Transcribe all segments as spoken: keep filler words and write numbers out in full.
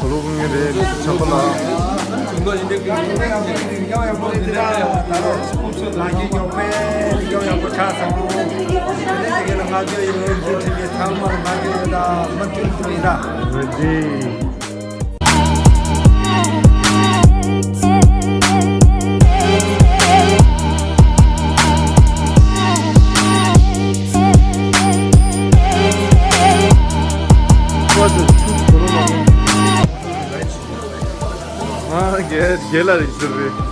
ལོ་ངན་རེད་ཆགས་པ་ལ། ལག་གི་ཉོག་པས་ཡོང་ཡག་པོ་ཆགས་སོང་། དེ་ནས་དེ་ག་ལ་ང་ཚོ་ཡི་ལོ་རྒྱུས་ཁྲིད་པའི་ཚང་མར་ང་ཚོ་ཡོད་ད་མ་ཐུག་ཐུག་ཡིན་ད། རེད་དེ། ཨ་རྒན་རྒན་ལགས་རེད་ཟེར་རེད།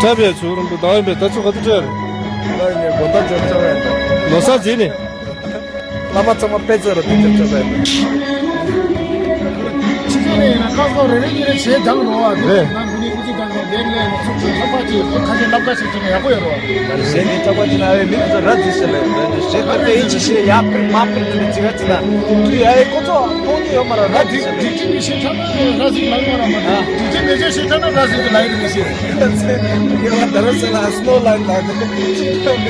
འཁྲབ་པའི་ཚུལ་རིང་པོ་དང་ཡིན་པའི་ད་ཚོད་ག་དུས་འཁྲབ་རེད། ད་ཡིན་ནས་དགོང་དག་འཁྲབ་ཆོག་ཡིན་ད། ལོ་གསར་རྗེས་ནས། བླ་མ་ཚང་མ་དཔེ་མཛོད་རུ་དུས་ཚོད་ཆགས་ཡོད། ཕྱི་ཚོད་རེ་ཡིན་ན་ཁ་སོགས་རེ་རེ་གཉིས་རེ་བྱས་སྦྱང་རོགས་ཨ། རེད། ནང་མི་ནི་ཀུ་ཅི་དང་ནས་འདེབས་ལས་ནས་ཚུགས་ཚུགས་ཚགས་པ་ཅིག་ཁ་ཤས་ལབ་ཁ་ཤས་བྱས་ན་ཡག་པོ་ཡོད་རོགས། གཞན་གྱི་ཚགས་པ་ཅིག་ན་ཨེ་མི་ཚོ་ར་རྫི་ཤེས་ལ་ཡོད་རེད། ཞེ་ད་དེ་ཡིན་ཅི་ཤེས་ཡག་པར་མ་པར་དུ་ནས་ཅི་ག་ཅི་ན་དུ་ཡ་ཨེ་ཁོ་ཚོ་མཐོང་རྒྱུ་ཡོད་མ་ར་ར་རྫི་ཤེས་ལ་ཡོད། སྒྲིག་ཁྲིམས་མི་ཤེས་ཐ་ན་ར་རྫི་ལ་ཡོད་མ་ར་མ་ར་སྒྲིག་ཁྲིམས་མི་ཤེས་ཤེས་ཐ་ན་ར་རྫི་ལ་ཡོད་མི་ཤེས། ངེས་པ་ད་ར་ས་ལ་སྣོ་ལ་ལ་ནས།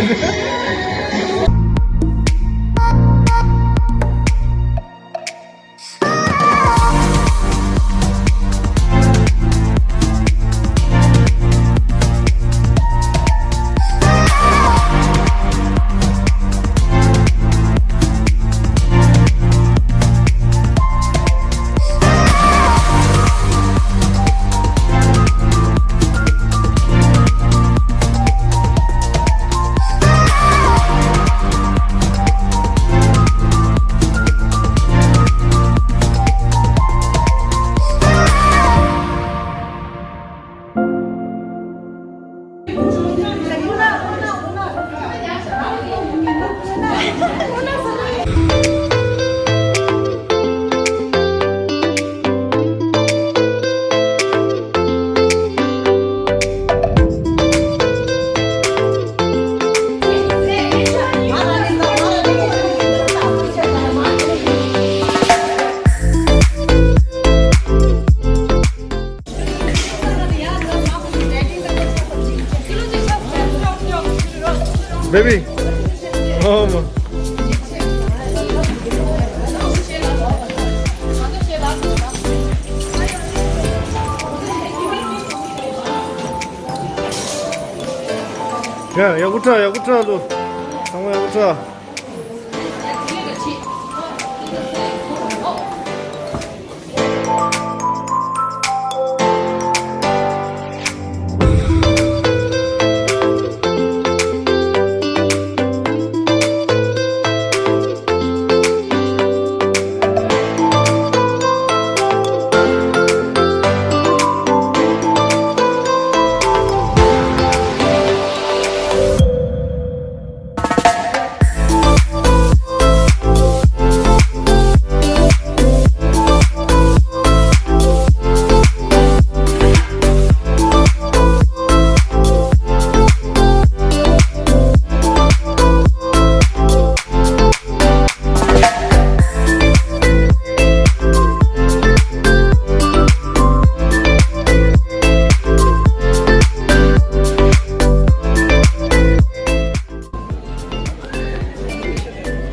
Baby. Oh, my. ཡ། ཡག་པོ་བཀྲ། ཡག་པོ་བཀྲ་འདུག་ཚང་མ་ཡག་པོ་བཀྲ།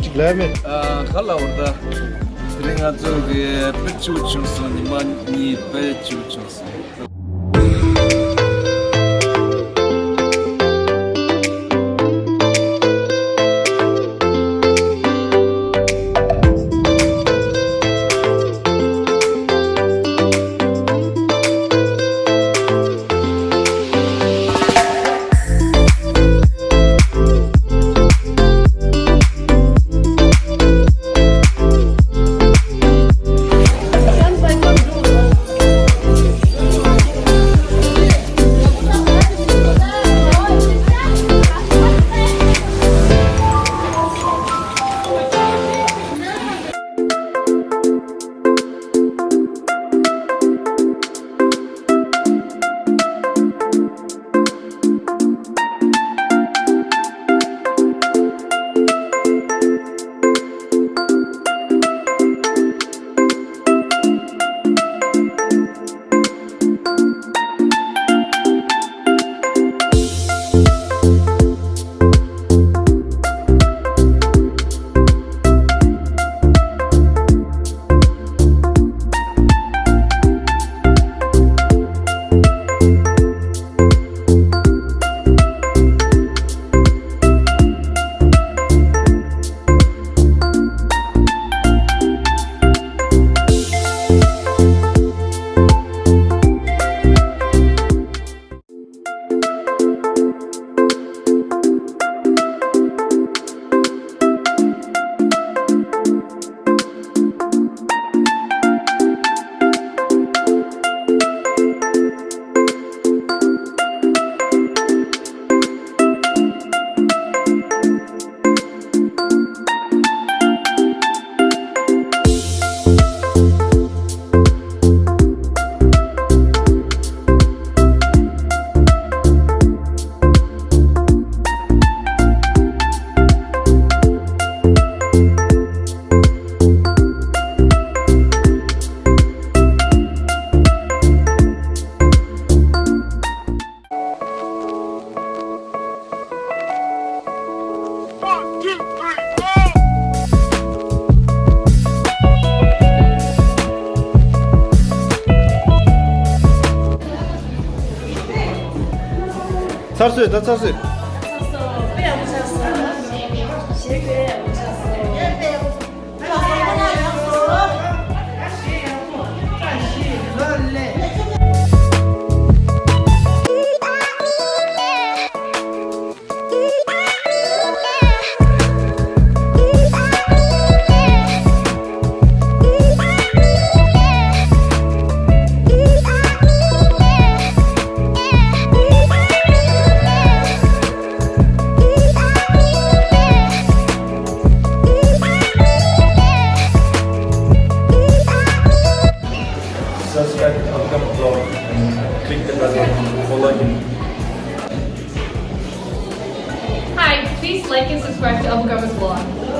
ཅིག་ལབ་མེད། ཨ། ག་ལབ་དགོས་རེད་ད། དེ་རིང་ང་ཚོ་གི་དཔེ་སྐྱིད་པོ་བྱུང་སོང་། ཉི་མ་གཉིས་དཔེ་སྐྱིད་པོ་བྱུང་སོང་། ཚར་སོང་། ད་ཚར་སོང་། Hi, please like and subscribe to Abu Gabba's vlog.